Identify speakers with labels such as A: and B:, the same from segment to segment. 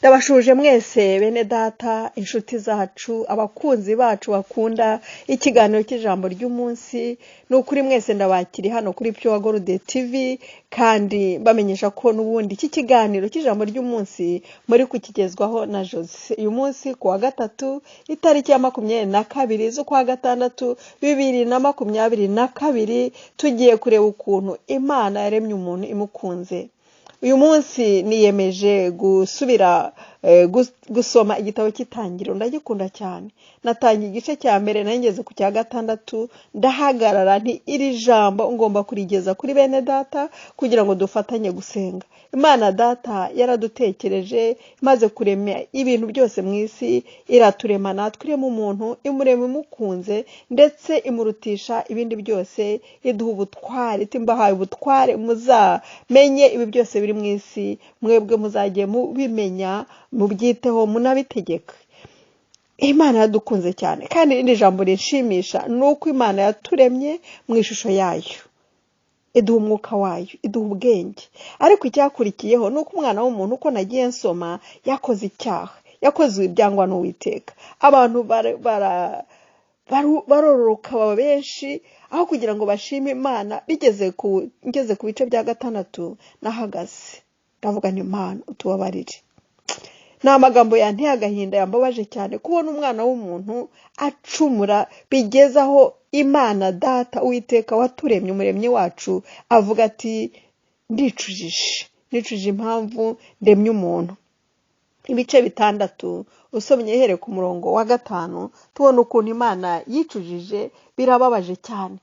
A: Ndabashuje mwese bene data, inshuti zacu, abakunzi bacu bakunda ikiganiro cy'ijambo ry'umunsi. Ni ukuri mwese ndabakiri hano kuri Pure Gold TV, kandi bamenyesha ko n'ubundi iki kiganiro cy'ijambo ry'umunsi muri kukigezwaho na Jose. Uyu munsi ku wa gatatu, itariki ya 22 z'ukwa gatandatu 2022, tugiye kureba ukuntu Imana yaremye umuntu imukunze. Uyu munsi niyemeje gusubira gusoma igitabo cy'Itangiriro. Ndagikunda cyane. Natangiye igice cya mbere, nari ngeze ku cya gatandatu, ndahagarara nti iri jambo ngomba kurigeza kuri bene data kugira ngo dufatanye gusenga. Imana data yaradutekereje, imaze kurema ibintu byose mu isi, iraturema natwe, irema umuntu, imurema imukunze, ndetse imurutisha ibindi byose, iduha ubutware, iti mbahaye ubutware, muzamenye ibi byose biri mu isi, mwebwe muzajye mubimenya, mubyiteho, munabitegeke. Imana yadukunze cyane. Kandi irindi jambo rinshimisha ni uko Imana yaturemye mu ishusho yayo, iduha umwuka wayo, iduha ubwenge. Ariko icyakurikiyeho ni uko umwana w'umuntu, uko nagiye nsoma, yakoze icyaha, yakoze ibyangwa n'Uwiteka. Abantu barororoka baba benshi, aho kugira ngo bashime Imana. Ngeze ku bice bya gatandatu nahagaze ndavuga nti Imana utubabarire. Ni amagambo yanteye agahinda, yambabaje cyane kubona umwana w'umuntu acumura bigeze aho Imana data Uwiteka waturemye, umuremyi wacu, avuga ati ndicujije, nicujije impamvu ndemye umuntu. Ibice bitandatu usomye uhereye ku murongo wa 5, tubona ukuntu Imana yicujije. Birababaje cyane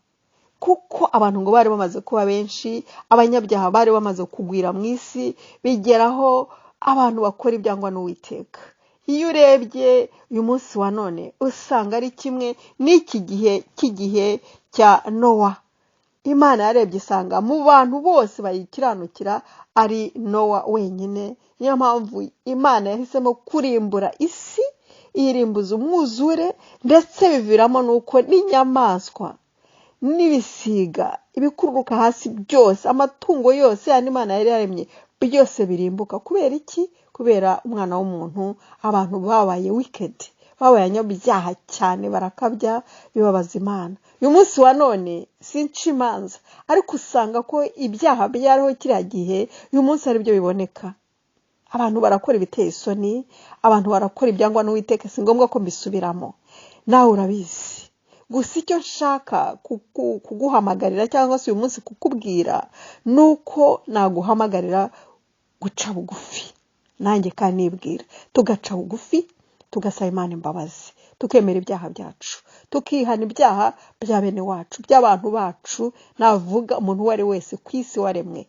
A: kuko abantu ngo bari bamaze kuba benshi, abanyabyaha bari bamaze kugwira mu isi, bigeraho abantu bakora ibyangwa n'Uwiteka. Iyo urebye uyu munsi wa none usanga ari kimwe n'iki gihe cy'igihe cya Nowa. Imana yarebye isanga mu bantu bose bayikiranukira ari Nowa wenyine. Niyo mpamvu Imana yahisemo kurimbura isi, iyirimbuza umwuzure, ndetse biviramo n'uko n'inyamaswa n'ibisiga, ibikururuka hasi byose, amatungo yose yandi Imana yari yaremye byose birimbuka. Kubera iki? Kubera umwana w'umuntu. Abantu babaye wicked, babaye abanyabyaha cyane, barakabya, bibabaza Imana. Uyu munsi wa none sinca imanza, ariko usanga ko ibyaha byariho kiriya gihe uyu munsi ari byo biboneka. Abantu barakora ibiteye isoni, abantu barakora ibyangwa n'Uwiteka, si ngombwa ko mbisubiramo, nawe urabizi. Gusa icyo nshaka kuguhamagarira cyangwa se uyu munsi kukubwira ni uko naguhamagarira guca bugufi, nanjye kanibwira, tugaca bugufi, tugasaba Imana imbabazi, tukemera ibyaha byacu, tukihana ibyaha bya bene wacu, by'abantu bacu. Navuga umuntu uwo ari wese ku isi waremwe,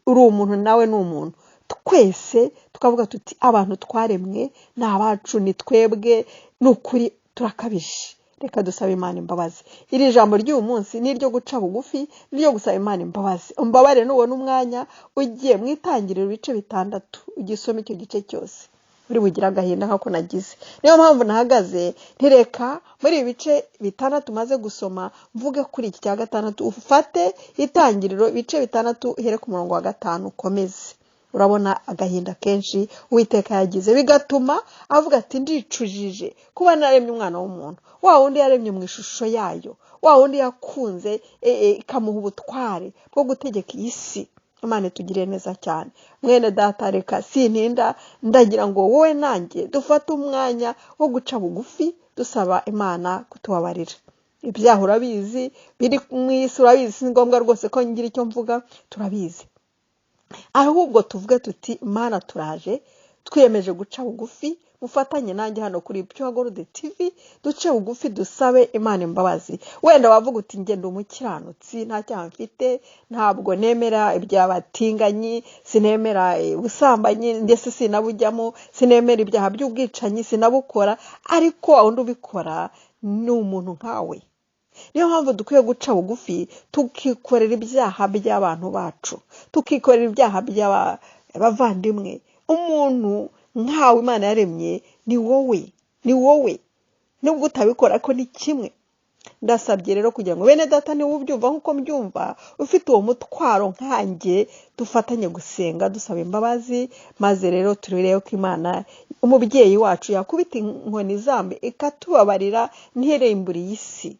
A: uri umuntu nawe ni umuntu, twese tukavuga tuti abantu twaremwe ni abacu, ni twebwe, ni ukuri turakabije, reka dusabe Imana imbabazi. Iri jambo ry'uyu munsi ni iryo guca bugufi, ni iryo gusaba Imana imbabazi. Umbabare nubona umwanya ugiye mu Itangiriro ibice bitandatu, ugisome icyo gice cyose, uri bugire agahinda nk'ako nagize. Niyo mpamvu nahagaze ntireka muri ibi bice bitandatu maze gusoma mvuge kuri iki cya gatandatu. Ufate Itangiriro ibice bitandatu, uhere ku murongo wa 5 ukomeze. Urabona agahinda kenshi Uwiteka yagize, bigatuma avuga ati ndicujije kuba naremye umwana w'umuntu, wa wundi yaremye mu ishusho yayo, wa wundi yakunze, ikamuha ubutware bwo gutegeka iyi si. Imana itugiriye neza cyane. Mwene data, reka sintinda, ndagira ngo wowe nanjye dufate umwanya wo guca bugufi dusaba Imana kutubabarira. Ibyaha urabizi biri mu isi, urabizi, si ngombwa rwose ko ngira icyo mvuga, turabizi. Ahubwo tuvuge tuti Mana turaje, twiyemeje guca bugufi, mufatanye nanjye hano kuri Pure Gold TV, duce bugufi dusabe Imana imbabazi. Wenda wavuga uti njye ndi umukiranutsi, nta cyaha mfite, ntabwo nemera ibyabatinganyi, sinemera ubusambanyi, ndetse sinabujyamo, sinemera ibyaha by'ubwicanyi, sinabukora, ariko wundi ubikora ni umuntu nkawe. Niyo mpamvu dukwiye guca bugufi, tukikorera ibyaha by'abantu bacu, tukikorera ibyaha by'abavandimwe. Umuntu nkawe Imana yaremye ni wowe, ni wowe, nubwo utabikora ariko ni kimwe. Ndasabye rero kugira ngo bene data niba ubyumva nk'uko mbyumva, ufite uwo mutwaro nkanjye, dufatanye gusenga dusaba imbabazi, maze rero turebe ko Imana umubyeyi wacu yakubita inkoni zambi ikatubabarira ntirimbure iyi si.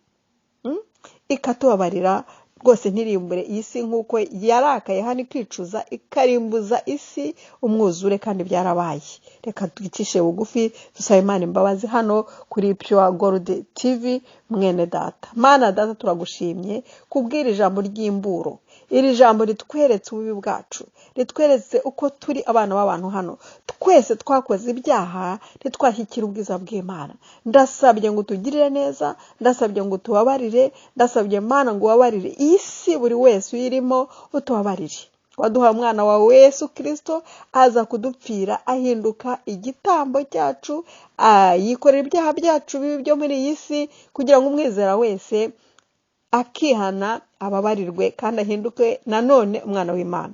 A: Ikatubabarira rwose ntirimbure iyi si nk'uko yarakaye hano ikicuza ikarimbuza isi umwuzure, kandi byarabaye. Reka twicishe bugufi dusabe Imana imbabazi hano kuri Pure Gold TV. Mwene data, Mana data, turagushimye kubwira ijambo ry'imburo. Iri jambo ritweretse ububi bwacu, ritweretse uko turi abana b'abantu hano. Twese twakoze ibyaha ntitwashyikira ubwiza bw'Imana. Ndasabye ngo utugirire neza, ndasabye ngo utubabarire, ndasabye Mana ngo ubabarire iyi si, buri wese uyirimo utubabarire. Waduha umwana wawe Yesu Kirisito aza kudupfira, ahinduka igitambo cyacu, yikorera ibyaha byacu bibi byo muri iyi si, kugira ngo umwizera wese akihana ababarirwe kandi ahinduke nanone umwana w'Imana.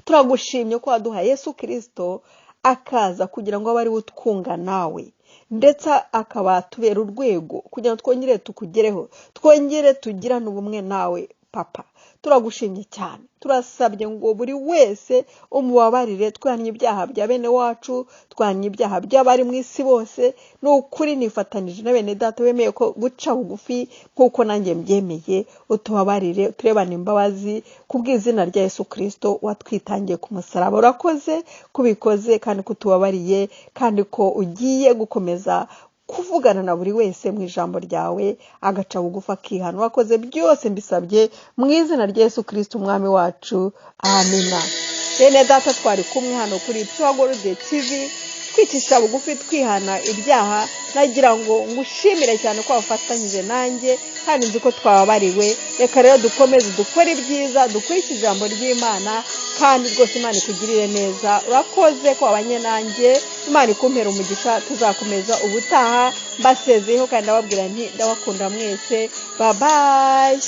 A: Turagushimye ko waduha Yesu Kirisito akaza kugira ngo abe ari we utwunga nawe, ndetse akaba tubera urwego kugira ngo twongere tukugereho, twongere tugirane ubumwe nawe Papa. Turagushimye cyane, turasabye ngo buri wese umubabarire. Twihannye ibyaha bya bene wacu, twihannye ibyaha by'abari mu isi bose. Ni ukuri nifatanije na bene data bemeye ko guca bugufi nk'uko nanjye mbyemeye. Utubabarire, turebane imbabazi kubw'izina rya Yesu Kirisito watwitangiye ku musaraba. Urakoze kubikoze kandi kutubabariye, kandi ko ugiye gukomeza kuvugana na buri wese mu ijambo ryawe agaca bugufi akihana. Wakoze byose, mbisabye mu izina rya Yesu Kirisito umwami wacu, amina. Bene data, twari kumwe hano kuri Pure Gold TV twicisha bugufi twihana ibyaha. Nagira ngo ngushimire cyane ko wafatanyije nanjye, kandi nzi ko twababariwe. Reka rero dukomeze dukore ibyiza, dukurikize ijambo ry'Imana, kandi rwose Imana ikugirire neza. Urakoze ko wabanye nanjye, Imana ikumpera umugisha. Tuzakomeza ubutaha. Mbasezeyeho kandi ndababwira nti ndabakunda mwese. Babayi.